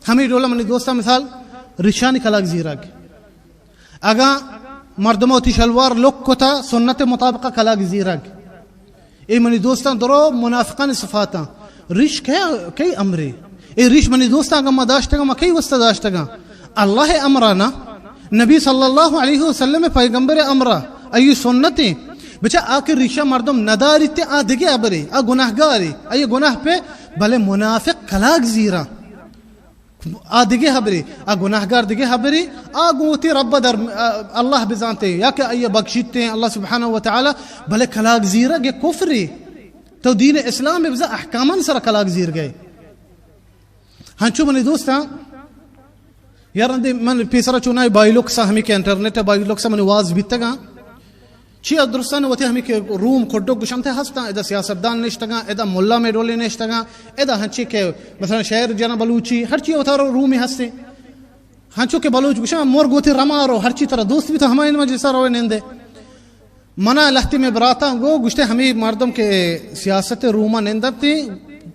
ہمے ڈولا منی دوستاں، مثال، ریشانی کلاگ زیرگ۔ اگاں مردم وتی شلوار لک کتا، سنت مطابق کلاگ زیرگ۔ اے منی دوستاں درو منافقانی صفاتاں۔ ریش کئے، کئی امرے؟ اے ریش منی دوستاں اگاں ما داشتگاں، ما کئی واسطہ داشتگاں؟ اللہ امرانا، نبی صلی اللہ علیہ وسلم پیغمبر امرا، ای سنتیں۔ بچا آ کہ ریشا مردم نداریت، آ دگہ ابرے، آ گناہگارے، ای گناہ پہ، بلے منافق کلاگ زیراں۔ آ دگہ ہبرے، آ گناہگار دگہ ہبرے، آ گوں وتی رب در، آ، اللہ بزانتے، یا کہ آئی بخشیتے اللہ سبحانہ و تعالی، بلے کلاگ زیرگ یک کفرے۔ تو دین اسلام بزاں احکامان سر کلاگ زیرگئے۔ ہنچو منی دوستاں، یار رندے من پیسرا چونائی بائیلوکسا، ہمیں کہ انٹرنیٹ بائیلوکسا منی واز بیتگاں۔ چیا درستان وتی ہمیں کہ روم کڈک گشنتے ہستاں، ادا سیاستدان نشتگاں، ادا ملا مے ڈولے نشتگاں، ادا ہنچی کہ مثلاً شعر جنا بلوچی، ہر چی وتارا رومی ہستے۔ ہنچو کہ بلوچ گشاں، مرگ وتی رمارو، ہر چی ترا دوست بیت ہمائیں مجلسا روے نندے۔ منا لہتی مے براتاں گو گشتے، ہمیں مردم کہ سیاست روما نندتے،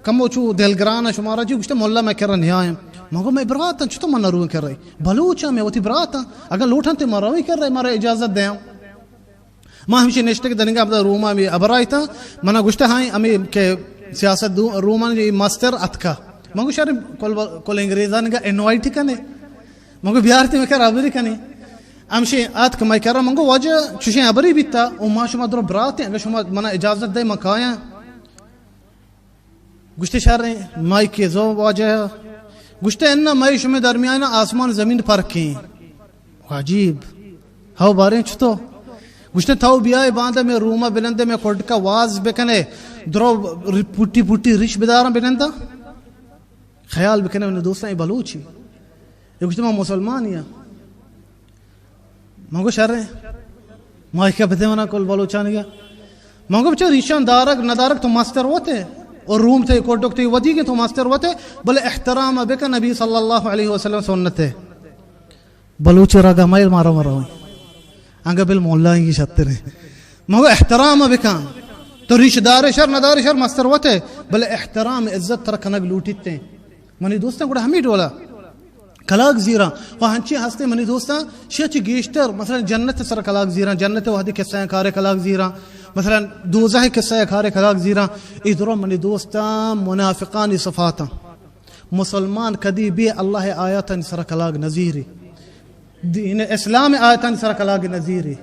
کمو چو دلگران شمارا جی، گشتے ملا مے کرا نیائیں۔ مگو مے براتاں، چطور منا روئے کرے؟ بلوچاں، مے وتی براتاں، اگر لوٹاں تے ما روئے کرے، مارا اجازت دیاں۔ ما ہمشی نشتگ دنگا پدا روما می ابرائیتا، منا گشتا ہائیں ہمیں کہ سیاست دو-، روما یہ مستر اتکا۔ من گوشت، شر کل، کل انگریزان کا انوائٹ کنے۔ من گو بیارتے میں کر ابری کنے۔ ہمشی اتک میں کرا، من گو واجہ چوشیں ابری بیتا، او ما شما درو براتیں، اگر شما منا اجازت دے، من کایاں۔ گوشتے، شریں، مائی کہ زو واجہ؟ گوشتے، انا، مائی شمے درمیان آسمان زمین پرکیں۔ عجیب۔ ہو باریں چتو؟ گوشتے، تو بیائے باندا میں روما بنندے، میں کڈکا واز بکنے، درو ر-، پوٹی پوٹی ریش بداراں بنندا۔ خیال بکنے، من دوستاں، اے بلوچی۔ اے گوشتے، ما مسلمانی ہاں۔ من گو، شریں، مائکا بدے منا کل بلوچانی گا۔ من گو، بچا ریشان دارگ ندارگ تو مستر وتے، اور روم تے کوڈک تے ودی کے تو مستر وتے، بلے احترام بکن، نبی صلی اللہ علیہ وسلم سنت ہے۔ بلوچ راگا مائل مارا مرا انگا بل مولا ہی شتر ہے۔ من گو، احترام بکن، تو ریش دار شر ندار شر مستر وتے، بلے احترام عزت تر کنگ لوٹیتے۔ منی دوستاں، گڑا ہمیں ڈولا کلاگ زیراں۔ و ہنچی ہستے منی دوستاں، شیا چی گیشتر، مثلاً جنت سر کلاگ زیراں، جنت وحدی قصہ کارے کلاگ زیراں، مثلاً دوزہ قصہ کارے کلاگ زیراں۔ ای درو منی دوستاں منافقانی صفاتاں۔ مسلمان کدی بے اللہ آیاتانی سر کلاگ نزیری۔ دین اسلام آیاتانی سر کلاگ نزیری۔